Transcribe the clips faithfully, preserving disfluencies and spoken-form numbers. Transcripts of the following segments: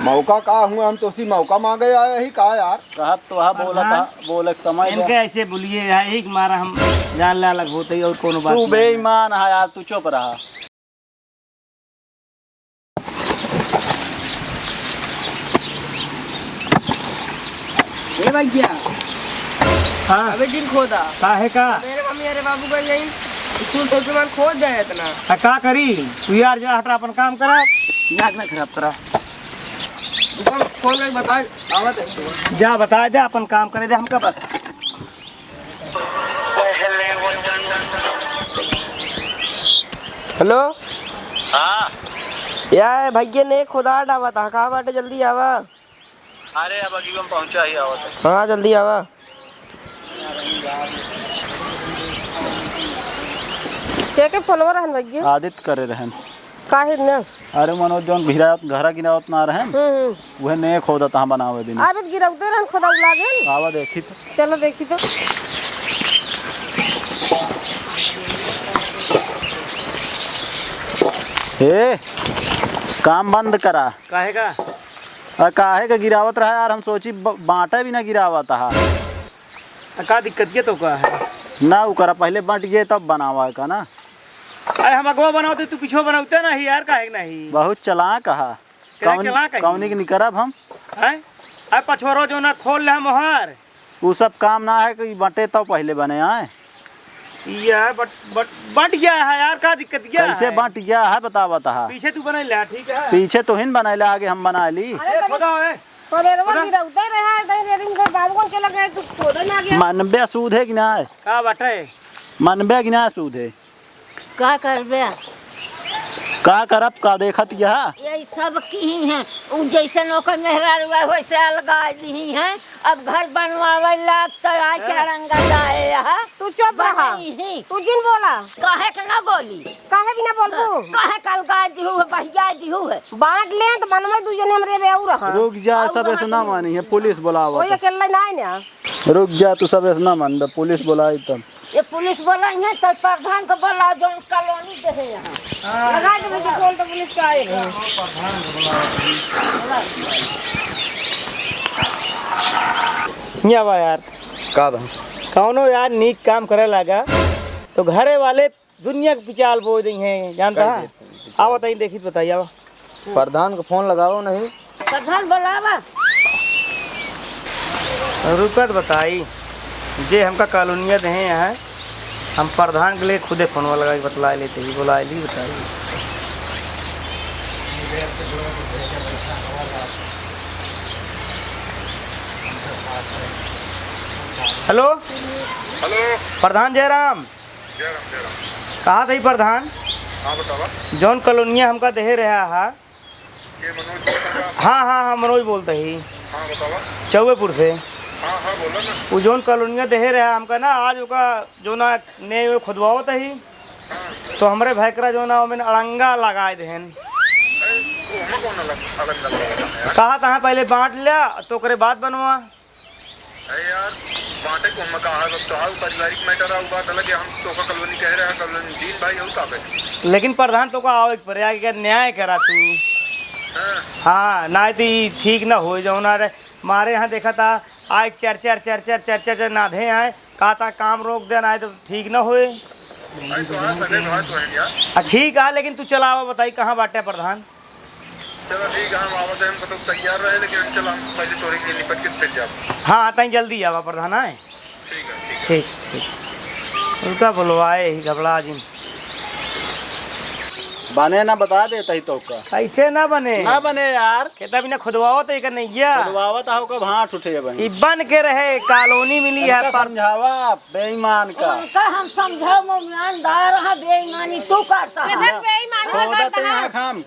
मौका का हुआ, हम तोसी मौका मांगे आए ही का यार? कहत तो हा, बोलत प्रधान, हा, बोले के समय इनके दे। ऐसे बोलिए है, यही के मारा हम जान ले अलग होते ही और कोनो बात तू नहीं है। बेईमान है यार, तू चुप रहा। ए भैया। हाँ। अबे दिन खोदा। काहे का? मेरे मम्मी अरे बाबू गए यहीं स्कूल से, तुम खोद जाए इतना। आ, का करी? तू यार जा, हटा, अपन काम करा। दिमाग ना खराब करा। तुम फोन करके बता, आवत है। जा बता दे, अपन काम करे दे हमका बस। हेलो। हाँ। या भैया ने खोदा डावा था, कहाँ बाटे? जल्दी आवा। अरे, अब अगुआ में पहुँचा ही आवत है। हाँ, जल्दी आवा। के के फोनवा रहन भैया? आदित्य करे रहन। काहे न? अरे मनोज, जौन गिरावत, घरा गिरावत ना रहन, हम्म, हम्म। उहे ने खोदा तहाँ बनावे दिन। आवे त गिरौते रहन, खोदा लागेन। आवा देखी तो। चलो देखी तो। ए, काम बंद करा। काहे का? आ, काहे का गिरावत रहा यार, हम सोची ब-, बांटे भी ना गिरावत हा। आ, का दिक्कत के तो का है? ना, उ करा, पहले बंट गए तब बनावा का ना। अरे हम अगवा बनावते, तू पिछवा बनावते नहीं यार, काहे के नहीं? बहुत चालाक हा। तेरा कौन, चालाक है कौनी ये? के निकरब हम? हैं? अरे पछोरो जो ना खोल ले हम ओहार। उ सब काम ना है कि बंटे तब पहले बने आए। यह बट, बट, बंट गया है यार, का दिक्कत क्या कैसे है? बंट गया है बतावा तहा। पीछे तू बनाई ले, ठीक है? पीछे तो हिन बनाई ले, आगे हम बनाई ली। अरे ए, तनी खोदा है। सवेरवा खोदा। गिरौते रहा है, तनी रेलिंग घर बाबू कौन चला गया, तू खोदा ना गया। मनबे सूद है कि ना है? का बाटे? मनबे कि ना सूद है? का करबे? का करब, का देखत यह? यही सब की ही है। उ जैसन ओकर मेहरारू है, वैसे अलगाइ दिही है। अब घर बनवावे लाग त आइ के हैं? अड़ंगा जाए यह। तू चुप रहा। बनाई ही। तू जिन बोला। काहे के ना बोली? काहे भी ना बोलबू? काहे के अलगाइ दिहू है, बहियाइ दिहू है? बांट ले त बनवे दू जने हमरे बे और रहा। रुक जा, अब सब ऐसे ना मानी है, पुलिस बुलावा वही तो। अकेला ना है ना। रुक जा, तू सब ऐसे ना मानबे, पुलिस बुलाई तब। ये पुलिस बोला है तो प्रधान को बोला, जौन कॉलोनी दे है यहाँ। लगा दे मुझे फोन तो पुलिस का आए हैं। हियाँ बा यार। का बा? कौनो यार नीक काम करे लागा तो घरे वाले दुनिया के पिचाल बोइ दई हैं, जानता कह है? देते हैं। आवत ही देखित बताई, आवा। प्रधान को फोन लगावा नहीं। प्रधान बोलावा। रुकत बताई, जे हमका कॉलोनिया देहे हैं, हम प्रधान के लिए खुदे फोनवा लगा के बतला लेते ही, बोला ली बताई। हेलो। हेलो। प्रधान जयराम। जयराम, जयराम। कहा था ही प्रधान? हाँ, बतावा। जौन कॉलोनिया हमका देहे रहा है, ये मनोज बोलता का? हाँ, हाँ, हाँ, मनोज बोलता ही। हाँ, बतावा। चौबेपुर से। हाँ, हाँ, बोला ना। वो जौन कॉलोनिया देहे रहा हमका ना, आज ओका जो ना ने वो खुदवावत ही। हाँ। तो हमरे भैकरा जो ना ओमेन अड़ंगा लगाए देहन। अरे, वो हमें कौन अलग, अलग, अलग लगावत है यार? कहा था पहले बांट लिया, तो ओकरे बाद बनवा। अरे यार, बांटे को हम कहा, अब तो हाउ पारिवारिक मैटर है, बात अलग है। हम तो का कॉलोनी कह रहे हैं, कॉलोनी दीन भाई हो का बे? लेकिन प्रधान तो का आवे के पड़े, आगे का न्याय करा तू। हाँ। हाँ, ना तो ई ठीक ना हो जाओ ना रे। मारे यहाँ देखा था, आज चार चार, चार चार, चार चार, चार नाधे आए, कहा था काम रोक दे, ना तो ठीक ना होए। अरे तो हाँ, सगे भाई तो है यार। आ, ठीक है, लेकिन तू चलावा, बताई कहाँ बाटे प्रधान? चलो ठीक है, हम आवत हैं, हम तो तैयार रहे, लेकिन चलो हम पहले थोड़ी देर निपट के फिर जाओ। हाँ, तई जल्दी आवा प्रधान, आए। ठीक है, ठीक है। ठीक, ठीक। उनका बुलवाए ही घबरा जिन। बने ना बता देता ही तो का। कैसे ना बने? ना बने यार। खेता बिना खुदवाओ तो एक नैया। खुदवावत आओ का भाट उठे बने। ई बन के रहे, कॉलोनी मिली है इनका पर समझावा बेईमान का। उनका हम समझाओ, ईमानदार है, बेईमानी तू करता है। किधर बेईमानी खोदत करता है? हैं हम।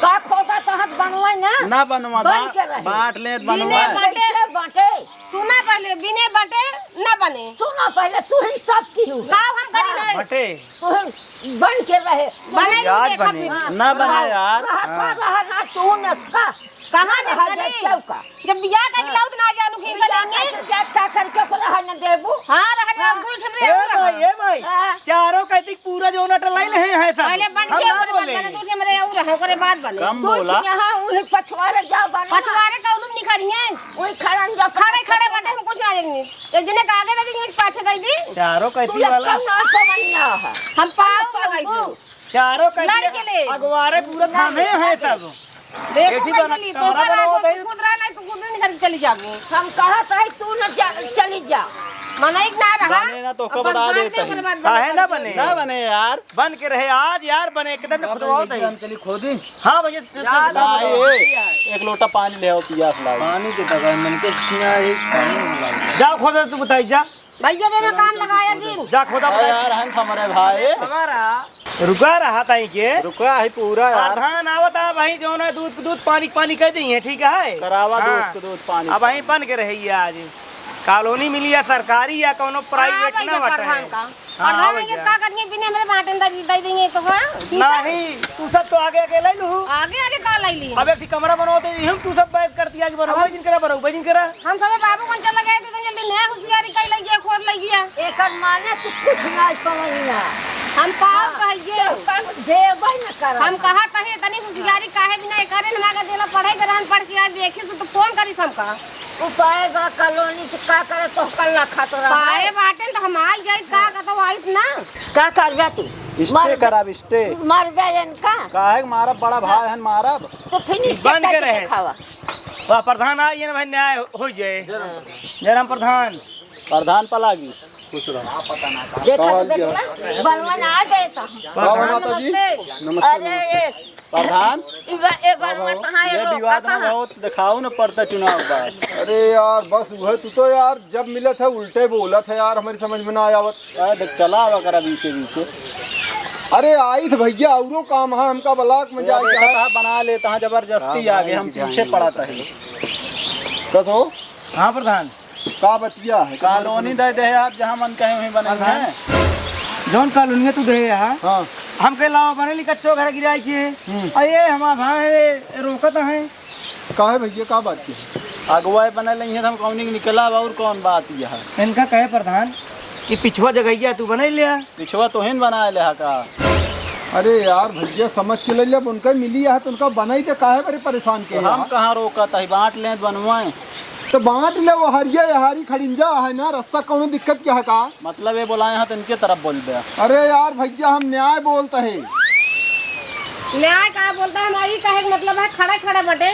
का खोदा तहत बनवाई ना? ना बनवा, बन बा-, के रही। बांट लेत बिने बनवा। बांटे। कैसे बांटे? सुना पहले, बिने बांटे ना बने। सुना पहले, तू ही सब की हूँ। गाँव हम करी हाँ। नहीं। बटे। तू ही बन के रहे। बने नहीं आज देखा बने। फिर। हाँ। ना बने यार। रहा, हाँ। रहा, रहा, तू नसका। कहाँ रहा नसका रे? चौका। जब बियाह करके हाँ। लाउत ना जानू खींचा बियाह लेंगे। करके क्या, क्या करके को रहा न देबू? हाँ, रहा ना, हाँ। दू ठे हमरे ए और रहा। भाई, ए भाई, हाँ। चारों कहती पूरा जो नट लाइन है, है सब। पहले बन हम के ना ओकरे बाद बोले। मैंने दू ठे हमरे और रहा। ओकरे बाद बने। कम बोला। यहाँ उहे पछवारे जा बने। पछवारे कौनो निखरिए। वही खड़न जा खड़े खड़े बने, हम कुछ ना जाएंगे। एक जने के आगे दे दी, एक पाछे दे दी। चारों कैथी तू वाला। लक्कड़ ना समझना है। हम पाऊ लगाई से। चारों कैथी लड़ के ले। अगवारे पूरा थामे है तब। देखो कैसे ली, तो कमरा कर बनाओ आगो भाई। तू खुद रहा, नहीं तो खुद निखर के चली जाबू। हम कहत है तू न जा, चली जा। मनई ना रहा। बने ना तो अब का बता बर्बाद देता नहीं, है। बर्बाद काहे ना बने? बने? ना बने यार। बन के रहे आज यार, बने एकदम ना खुदवाओ तही। हम चली खोदी। हाँ भैया, चल, चल, चल। ना, ये एक लोटा पानी ले आओ, पियास लागे। पानी के तगा मन के छीना है, पानी नहीं लागे। जा खोदा, तू बताई जा। भैया बे में काम लगाया जी। जा खोदा, अरे बताई। यार, हम हमारे भाई। हमारा। रुका रहा ताई के। रुका है पूरा यार। प्रधान आवत है भाई, जौन है दूध, दूध पानी, पानी कह दी है, ठीक है? करावा हाँ। दूध के दूध पानी। अब वहीं बन के रही है आज। कॉलोनी मिली या सरकारी या कौनो प्राइवेट हाँ, ना भैया, बाटे। प्रधान का। हाँ, प्रधान भैया। का करिए, बिना हमरे बांटन दे, दे देंगे तो, हाँ? नहीं, तू सब तो आगे आगे ले लू। आगे आगे का ले ली? अब एक ठे कमरा बनाओ तो हम तू सब बैठ कर दिया कि बनाओ, अब जिन करा बनाओ, जिन करा। हम सब बाबू कन चला गए, तू तो जल्दी नया होशियारी कर लगिया, खोद लगिया। एकर माने तू कुछ ना समझिया। हम पाव हाँ, कहिए। तो कर देबे न कर। हम कहा तही तनी होशियारी काहे बिना एकरे न मांगा देला पढ़ाई दरान पढ़ के आज देखी तू तो फोन करी हमका। तू पाए बा कॉलोनी से का करे तो कल्ला खात रहा। पाए बाटेन तो हम आई जाइत का कहत आइत ना। का करबे तू? स्टे मर कराब, स्टे। मरबे इनका। काहे के मारब, बड़ा भाई हन मारब। तो फिर स्टे बन के करके रहे। दिखावा। वाह, प्रधान आ, ये ना भाई न्याय हो जाए। जयराम प्रधान। प्रधान पलागी। खुश रहो। देखा कहल तो क्या? देखला, बनवा ना आ गए तो। का हो माता जी? नमस्ते। नमस्ते, अरे, नमस्ते। ये प्रधान? ई बा-, ए बनवा कहाँ है ये लोग? विवाद ना कहाँ? बहुत दिखाओ ना पड़ता चुनाव का। अरे यार, बस वह तू तो यार जब मिलत है उल्टे बोलत है यार, हमारी समझ में ना आवत। अरे देख, चला आवा करा बीचे बीचे। अरे आई थ भैया, औरो काम है हमका ब्लॉक में वो जाए के देखा है। था, बना लेता है, जबरदस्ती काम आ गए, है, हम ध्यान पीछे नहीं पड़ा देता था। है। कस हो? हाँ प्रधान। का बतिया है? कॉलोनी दे दे यार, जहाँ मन कहे वहीं बने प्रधान, हैं। जौन कॉलोनिया तू दे यहाँ, हाँ। हमके लावा बने ली कच्चो घर गिराई के। हम्म। अरे हमार भाई रोकत हैं। काहे भैया, का बात की? अगुवाई बने लई है, तो हम कौनी के निकला, अब और कौन बात यह है? इनका कहे प्रधान कि पिछुआ जगहिया तू बने लिया। पिछुआ तोहिन बनाए ले हा का? अरे यार भैया, समझ के ले ले, अब उनका मिली है तो उनका बनाई दे, काहे बड़े परेशान के तो हम यार? कहाँ रोकत है, बांट लें तो बनवाएं। तो बांट ले, वो हरिया यहारी खड़िंजा है ना, रास्ता कौनो दिक्कत क्या है का? मतलब ये बोलाए हैं तो इनके तरफ बोल दे। अरे यार भैया, हम न्याय बोलते हैं। न्याय का बोलता है, हमारी कहे के मतलब है खड़ा खड़ा बटे।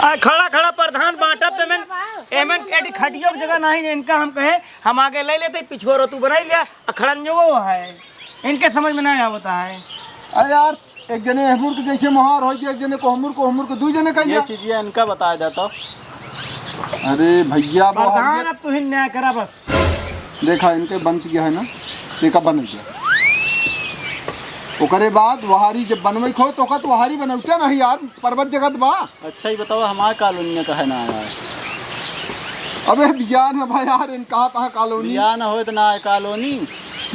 आ, खड़ा खड़ा प्रधान बांटब तो एमन, एमन एडी खटियो की जगह नहीं, इनका हम कहे, हम आगे ले लेते, पिछुआरो तू बनाई लिया, आ खड़न जो वो है, इनके समझ में नहीं आवता है। अरे यार, एक जने एहमुर के जैसे मोहार होई कि एक जने कोहमुर, कोहमुर के दुई जने कह ये लिया। चीजिया इनका बताया जाता। अरे भैया, वो प्रधान, हरिया अब तू ही न्याय करा बस। देखा, इनके बन गया है ना, देखा बन गया। ओकरे बाद वहारी जब बनवे खो तो ओका तो वहारी बनौते नहीं यार, पर्वत जगत बा। अच्छा, ये बताओ, हमारे कॉलोनी में काहे ना आया है? अबे बियाह न भा यार, इन कहा तहा कॉलोनी। बियाह न होए तो ना आए कॉलोनी।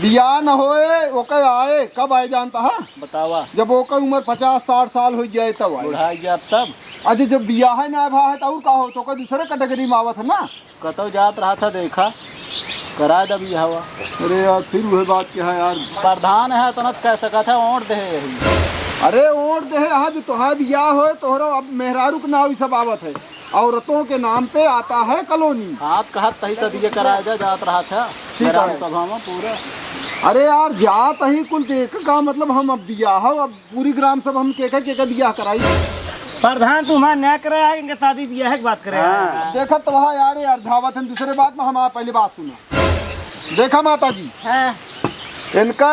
बियाह न होए, ओके आए, कब आए जानता है? बतावा। जब ओके उम्र पचास साठ साल हो जाए तब आए। बुढ़ा गया तब। अच्छा, जब बियाह है ना भा है तो और का हो, तो ओके दूसरे कैटेगरी में आवत है ना। कतौ जात रहा था, देखा, करा द बियाहवा। अरे यार, फिर वह बात क्या है यार? प्रधान है, इतना तो कह सकत है, ओट दे है यही। अरे ओट दे है, आज तोहार बियाह होए, तोहरा अब मेहरारू के नाव ई सब आवत है, औरतों के नाम पे आता है कॉलोनी। आप कहत तही सदिये कराए जा, जात रहा था। ठीक है। मेहरारू सभा में पूरा। अरे यार, जात ही कुल देख का मतलब, हम अब बियाह, अब पूरी ग्राम सभा हम केका केका बियाह कराई। प्रधान, तू हमार न्याय करे है, इनके शादी बियाह की बात करे है। हाँ। देखत तो वहाँ यार, यार झावत है, दूसरे बात में हमार पहले बात सुना। देखा माता जी, हाँ। इनका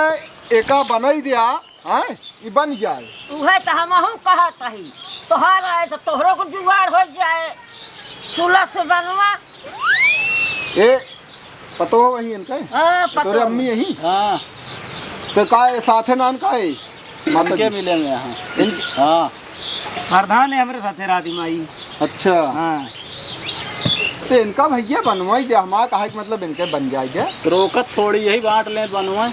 एका बनाई दिया, हाँ, ई बन जाए। उहे तो हमहू कहत हई, तोहार आए तो तोहरो को जुगाड़ हो जाए, सुलह से बनवा। ए, पतो हो वही इनका? हाँ, पतो तोरे हो। अम्मी यही? हाँ। तो का ए, साथे नान का ए? माता इनके जी। मिले में यहाँ। इन-, हाँ। प्रधान है हमरे साथे राती माई। अच्छा। हाँ। तो इनका भैया बनवाई दे, हमारा कहा कि मतलब इनके बन जाए दे। रोकत थोड़ी यही बांट ले बनवाए।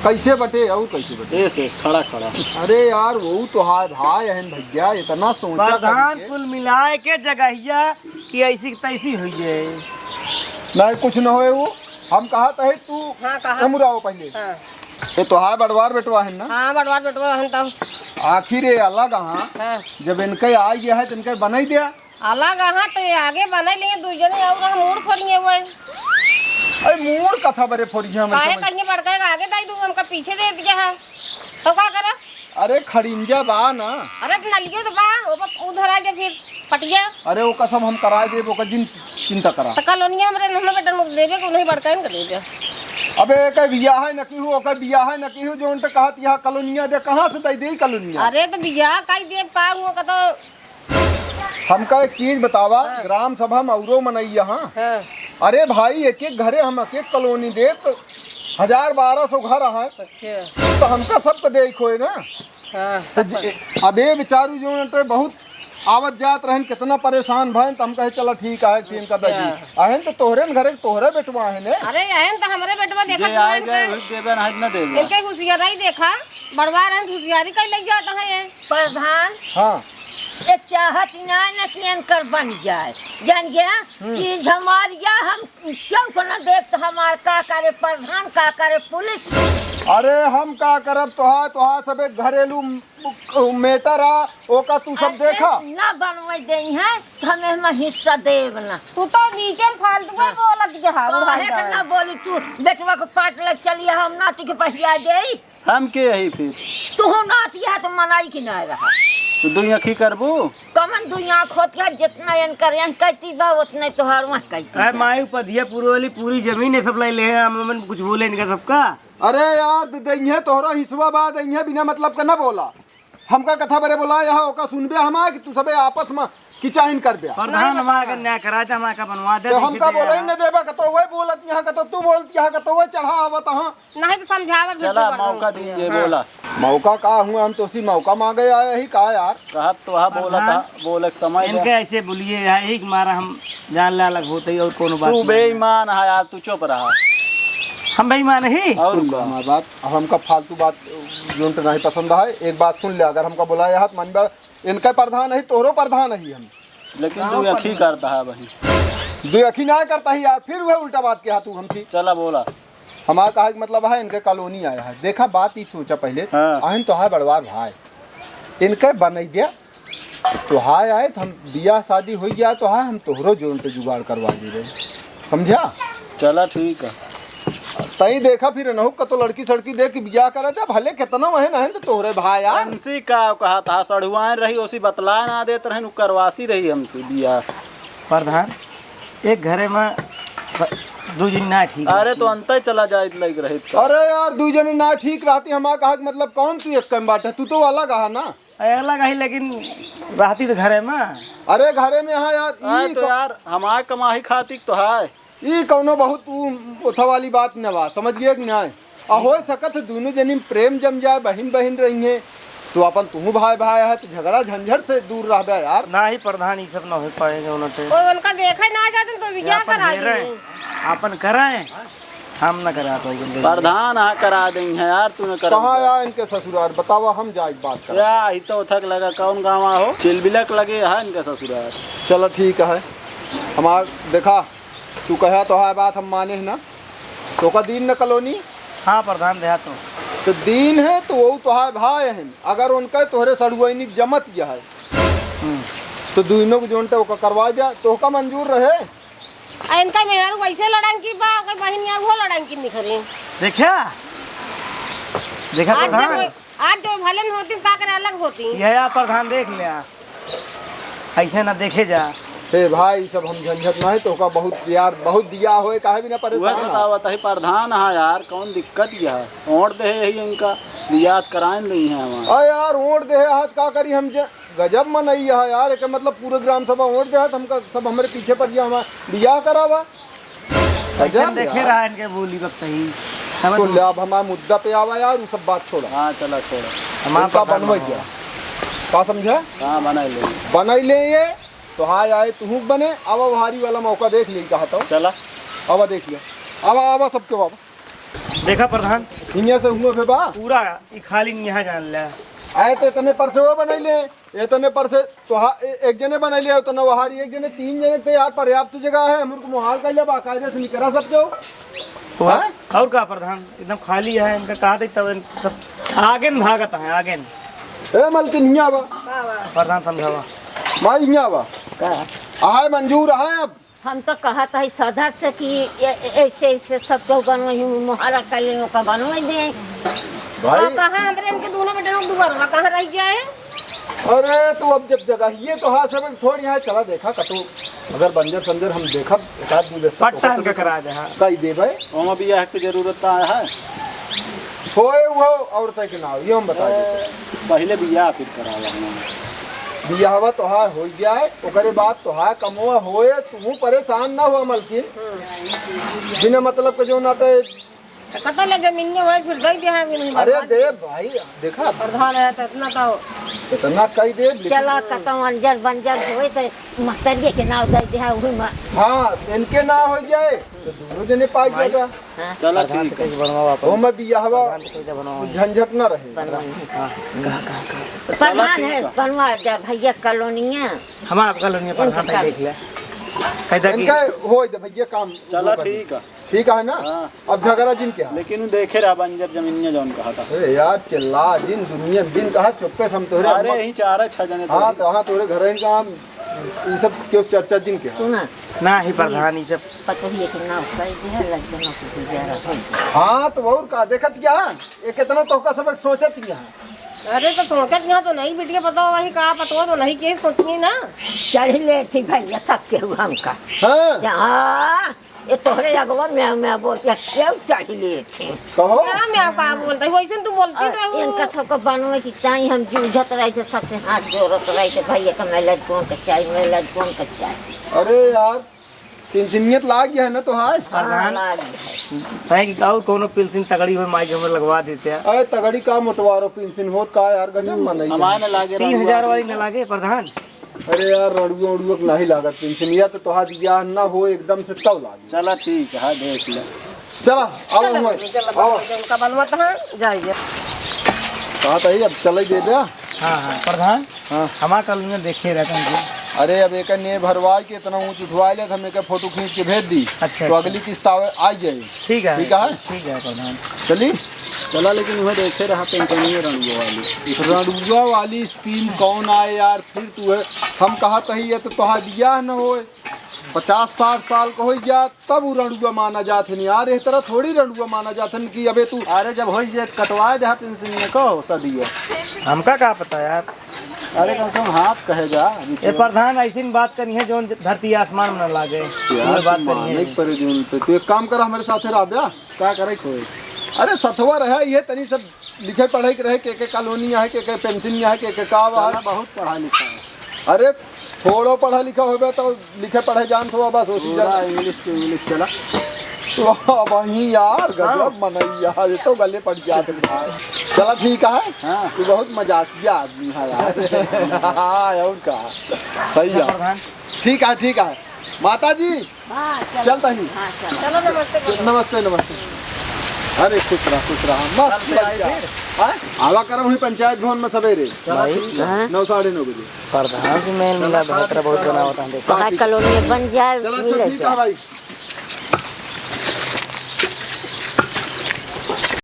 कैसे बटे और कैसे बटे? एस, एस, खड़ा, खड़ा। अरे यार, वो तो हाय भाई अहन भैया, इतना सोचा प्रधान करके। कुल मिलाए के जगहिया कि ऐसी तैसी हुई है। नहीं, कुछ न होए वो। हम कहा तहे तू हाँ, कहा। एमुराओ पहले। हाँ। ये तोहार बड़वार बेटवा है ना? हाँ, बड़वार बेटवा है तो। आखिर ये अलग हाँ, हाँ। जब इनके आई है तो इनके बनाई दिया। अलग हाँ तो ये आगे बनाई लेंगे, दू जने और हम मूड़ फोड़िए हुए। अरे मूड़ कथा बरे फोड़िए हम काहे इनके। कहीं बड़का का आगे दाई दू, हमका पीछे दे दिया है, तो का करा? अरे खड़िंजा बा ना। अरे तो नलियो तो बा, वो बा, उ धरा दे फिर पटिया। अरे ओका सब हम कराए देब, ओका जिन चिंता करा। त कलोनिया हमरे नहनो बेटन को देबे को नहीं, बड़का इनका देबे। अबे एकर बियाह है न की हो, ओकर बियाह है न की हो, जोन त कहत यहाँ कलोनिया दे, कहाँ से दे दे कलोनिया? अरे तो बियाह काई देब का हुआ का तो। हमका एक चीज बतावा, हाँ। ग्राम सभा में औरो मनई यहाँ। हाँ। अरे भाई एक एक घरे हम एक एक कलोनी देब तो हजार बारह सौ घर है। अच्छा। तो हमका सबके दे खोए ना। हाँ, तो सब जे-, अब ये बेचारू जो है, तो बहुत आवत जात रहन, कितना परेशान भयन, तो हम कहे, "चला ठीक है, ठीक है, अच्छा। दादी।" अहन तो तोहरे न घरे, तोहरे बेटवा है ने। अरे, अहन तो हमरे बेटवा देखत जे आए रहन जाए, के। वही देबे, नहीं न देबे। इनके होशियारी देखा, बड़वा रहन, होशियारी कई लग जाता है ये। प्रधान, हाँ। ये चाहत ना न कि इनकर बन जाए, जान गया? हम्म। चीज हमार या हम क्यों को ना देख तो हमार का करे प्रधान, का करे पुलिस? अरे हम का करब, तोहार, तोहार सब एक घरेलू म-, matter आ, ओका तू सब अच्छा, देखा। ना बनवे देई है, तो हमें हम हिस्सा देब ना। तू तो बीचे में फालतू में हाँ। बोलत के हा, काहे उड़ाई के ना बोली तू, बेटवा के पाट लग चलिए, हम नाती के पहिया देई। हम के हई फिर? तू नाती है तो मनाई कि ना रहा। तो दुई आँखी करबू? कमन दुई आँख होत है, जितना एन करे, एन कहती बा, उतने तोहार वहाँ कहती अरे बा। माई, उपधिया पूरे वाली पूरी जमीन है, सब ले ले हैं, हम, हम कुछ बोले इनका सबका। अरे यार, दे देंगे तोहरा हिस्सा बा, देंगे, बिना मतलब का ना बोला। हमका कथा बरे बोला यहाँ, ओका सुनबे हमार कि तू सबे आपस में किचाहिन कर दे। प्रधान नहीं हमार बतावा। अगर न्याय करा दे, हमार का बनवा दे, तो देखे हमका दे बोला ही यार। न देबा, कतो वही बोलत यहाँ, कतो तू बोलत यहाँ, कतो वही चढ़ा आवत हाँ। नहीं तो समझावा भी चला, तू मौका प्रधान। दीजिए, हाँ। बोला। मौका का हुआ, हम तो उसी मौका मांगे आए ही का यार। कहब तो वह बोला प्रधान, था, बोले के समय इनके दे। ऐसे बोलिए, यही के मारा हम जान ले अलग होते ही और कोनो बात तू नहीं। बेईमान है यार, तू चुप रहा। हम बेईमान ही? और सुन का? लो हमारी बात, अब हमका फालतू बात जोन तो नहीं पसंद है। एक बात सुन ले, अगर हमका बुलाया है तो मन बा, इनका प्रधान है, तोहरो प्रधान है हम। लेकिन तू यखी करता है भाई। दो अखी ना करता ही यार, फिर वह उल्टा बात के हाथ तू हमसे। चला बोला। हमारा कहा कि मतलब है, इनके कॉलोनी आया है। देखा, बात ही सोचा पहले। हाँ। आहन तो है बड़वार भाई, इनके बनई दिया तो हाय आए, तो हम बियाह शादी हो गया तो हाय, हम तोहरो जोन पे जुगाड़ करवा दी रहे, समझा? चला ठीक है। तई देखा फिर नहु कतो लड़की सड़की देख के बियाह करा दे, भले कितना वहे नहीं तो तोहरे भाई यार। अंशी का कहा था, सढ़ुआन रही, ओसी बतलाए ना देत रहे, उ करवासी रही हमसे बियाह। प्रधान, एक घरे में स-, दू जन ना ठीक अरे रहती। तो अंतई चला जाइत लग रहे तो। अरे यार, दू जन ना ठीक रहती, हमार कहा के मतलब कौन तू एक कम बाटे, तू तो अलग आहा ना। अरे अलग आही, लेकिन रहती तो घरे में। अरे घरे में है यार, हाँ ई तो को- यार, हमार कमाही खातिर तो है। ई कौनो बहुत ऊ ओथा वाली बात न बा, समझ गए कि नहीं? आ हो सकत है दोनों जनी में प्रेम जम जाए, बहिन बहिन रही हैं, तो अपन तुहू भाई भाई है, तो झगड़ा झंझट से दूर रहबे यार। ना ही प्रधान, ई सब ना हो पाए जौन टे। कोई उनका देखे ना जाते तो बियाह अपन करा मेरे, देंगे। अपन कराए, हम ना करा पाए। प्रधान हाँ करा देंगे यार, तू न कर कहाँ दे। या इनके ससुराल बतावा, हम जाए बात कर। या ई तो उथक लगा, कौन गाँव हो, चिलबिलक लगे है इनके ससुराल। चलो ठीक है, हमार देखा तू कहा तोहार बात हम माने है ना, तो का दीन न कॉलोनी? हाँ प्रधान, देहा तो। तो दीन है तो वो तोहार भाई हैं, अगर उनका तोहरे सड़ुआइनी जमत गया है, हम्म। तो दुइनों को जोन टे ओका करवा जा, तो का मंजूर रहे? आ इनका मेहरारू वैसे लड़ंकी बा, ओकर बहिन या वो लड़ंकी निखरे। देखा? देखा आज प्रधान? जब आज जो भले न होती, का करे अलग होती। यह या प्रधान देख लिया। ऐसे ना देखे जा। हे भाई, सब हम झंझट ना है, तो का बहुत यार, बहुत दिया होए, काहे बिना वह परेशान है? बतावत है प्रधान, हाँ यार, कौन दिक्कत यह है? ओढ़ दे है यही इनका, बियाह कराए नहीं है हमारा। अरे यार, ओढ़ दे है, हाथ का करी हम जे-, गजब मनई है यार, एकर मतलब पूरे ग्राम सभा ओढ़ दे है, तो हमका सब हमरे पीछे पड़ गया, हमारा बियाह करावा। अइसन गजब देखे यार। रहा इनके बोली वक्त ही। समझ सुन ले, अब हमारे मुद्दा पे आवा यार, उ सब बात छोड़ा। हाँ, चला, छोड़ा। हमारा इनका प्रधान बनवे बनवा। क्या? का समझे? हाँ, बनाई ले। बनाई ले ये, तो हाँ आए, तू बने, अब भारी वाला मौका देख ले, कहा तो। चला। अब देख लिया। अब, अब सबके बाबा। देखा प्रधान, इन्हें से हुआ बे बा। पूरा ई खाली यहाँ जान ले। आए तो इतने पर से वो बनाई ले, इतने पर से तो हा-, ए-, एक जने बनाई ले, उतना वहारी एक जने, तीन जने तो यार पर्याप्त जगह है, हमरे को मोहाल कर ले, बाकायदे से निकरा सब जो। तो हाँ? और का प्रधान, एकदम खाली है, इनका कहा थे तब इन सब आगे न भागत है, आगे न। ए मलकिन, हियाँ बा। प्रधान समझावा। माई, हियाँ बा। का? आहे मंजूर आहे अब। हम तो कहत है सदर से कि ए-, ए-, ऐसे, ऐसे सब केहू बनवाई, मोहारा कर ले, ओका बनवाई दे। भाई। आ, कहाँ हमरे इनके दोनों बेटे लोग दुआर बा, कहाँ रह जाए? अरे, तू अब जब जगह ये तो हाँ, सब थोड़ी है, चला देखा कतो, अगर बंजर संजर हम देखब, एक आध दिन पट्टा इनका करा दे, हाँ। कई देबे। ओमा बियाह के जरूरत का है? होए वो औरत के नाव, ये हम बता देते। ए, पहले बियाह फिर करा लेना। बियाहवा तोहार हो जाए, ओकरे बाद तोहार कमवा होए, तू परेशान ना हुआ मलकिन। बिना मतलब के जो ना तो तो कतल जमीनिया होए, फिर दे दे, हाँ, भी नहीं अरे बर्बाद। दे भाई, देखा। प्रधान है तो इतना तो। इतना कही दे, लेकिन चला, कतौ अंजर बंजर होए तो महतरिये के नाव दे दे, हाँ, उही में। हाँ, इनके नाव हो जाए, तो दोनों जने पाई भाई। जाएगा। हाँ। चला, प्रधान ठीक से है। कहीं बनवाओ आप। वो में बियाहवा प्रधान से कहीं बनवाओ। झंझट ना रहे। बनवाई। हाँ, कहा, कहा, कहा। प्रधान चला, है, ठीक है। बनवा दे भैया कॉलोनिया। हमारा कॉलोनिया प्रधान इनका से देख ले। कहता कि इनका हो दे भैया काम चला, वो कर दे। ठीक है। ठीक है ना? हाँ। अब झगड़ा जिन क्या? लेकिन वो देखे रहा बंजर जमीनिया जौन कहा था। अरे यार, चिल्ला जिन, दुनिया में जिन कहा, चुप्पे से हम तोहरे अरे, हम यही चार है, छह जने तो हाँ, हैं। तो हाँ, तोहरे घर इनका हम, ये सब क्यों चर्चा जिन क्या? सुना। ना ही प्रधान, ये सब। पतोहिए के नाव कह दे, लग जाना कुछ गुजारा हो जाए। हाँ, तो और का, देखत क्या? ये कितना तोहका सब सोचत क्या? अरे, तो सोचत यहाँ तो नहीं, बिटिया, पता हो वही का, पता हो तो नहीं, के सोचनी ना। चढ़ ले थी भैया, सब केहू हमका। हाँ। हाँ। ये तोहरे अगवा में, में बोल के क्यों चढ़ लिए थे? कहो। का में आप का बोलते हो? वैसे तू बोलती अरे, रहू। इनका सबको बनवे की चाही, हम जूझत रहे थे, सबसे हाथ जोड़त रहे थे, भैया का मैं लड़कों का चाही, मैं लड़कों का चाही। अरे यार, पेंशनियत लाग गया है ना तो हाय? प्रधान, हाँ, लाग गया है। है कि और कोनो पेंशन तगड़ी हो, माई के हमर लगवा देते हैं। अरे तगड़ी का मोटवारो पेंशन होत का यार, गजब मनई है। हमारे ना लागे तीन हजार वाली ना लागे प्रधान। अरे यार, रड़ुआ उड़ुआ के नाही लागत पेंशन, या तो तोहार बियाह ना हो एकदम से तब लागे। चला ठीक है, देख ले। चला, आवा चला, हुआ, चला, आवा। उनका बनवत है, जाइए। कहा था ही, अब चले दे दे। हाँ, हाँ, प्रधान, हाँ। हमार कॉलोनी में देखे रहते हैं। अरे, अब एक ने भरवाई के इतना ऊँच उठवाई ले, तो हम एक फोटो खींच के भेज दी। अच्छा, तो अच्छा। अगली किस्त आवे, आ जाए। ठीक है, ठीक है? ठीक है, प्रधान। चली? चला, लेकिन वह देखे रहा पेंशनिया रड़ुआ वाली। रड़ुआ वाली स्कीम कौन आए यार? फिर तू है, हम कहा तही है तो तोहार बियाह न होए, पचास साठ साल का होई जा, तब उ रड़ुआ माना जात है यार। इस तरह थोड़ी रड़ुआ माना जात है कि अबे तू अरे जब होई जे कटवाए दे पेंशन में कहो सदिया। हमका का पता यार। अरे कम से कम हाथ कहे जा। ए प्रधान, ऐसी बात करी है जो धरती आसमान में ना लागे। यार, ये बात तू करी माने है। के परे जून पे। तू एक काम कर, हमारे साथे रह बे। का करे कोई? अरे सथवा रहे, ये तनी सब लिखे पढ़े के रहे, के के कॉलोनी आहे, के के पेंशन में आहे, के के का बा। साला बहुत पढ़ा लिखा है। अरे थोड़ो पढ़ा लिखा होबे तो लिखे पढ़े जानत हो, बस उसी पूरा जान। English to English चला। वाह भाई यार, गजब हाँ। मनई यार, ये तो गले पड़ गया तुम यार। चला ठीक है, हाँ। तू बहुत मजाकिया आदमी है यार। हाँ, और का, सही है। प्रधान। ठीक है, ठीक है, माता जी। हाँ, चल। चलता ही। हाँ, चल। चलो, नमस्ते बोलो। नमस्ते, नमस्ते। अरे, खुश रहा, खुश रहा। मस्त चलते आई लड़का। फिर। हाँ? आवा करो वहीं पंचायत भवन में सवेरे। चलो, भाई, ठीक है। हाँ। नौ, साढ़े नौ बजे। प्रधान जी, मैं मिला चलो, बेहतर बहुत खाना बनावत हैं, देखो। हाँ, भाई, ठीक। कॉलोनी बन जाए, चलो, अच्छा, मिले ठीक है जाए। भाई।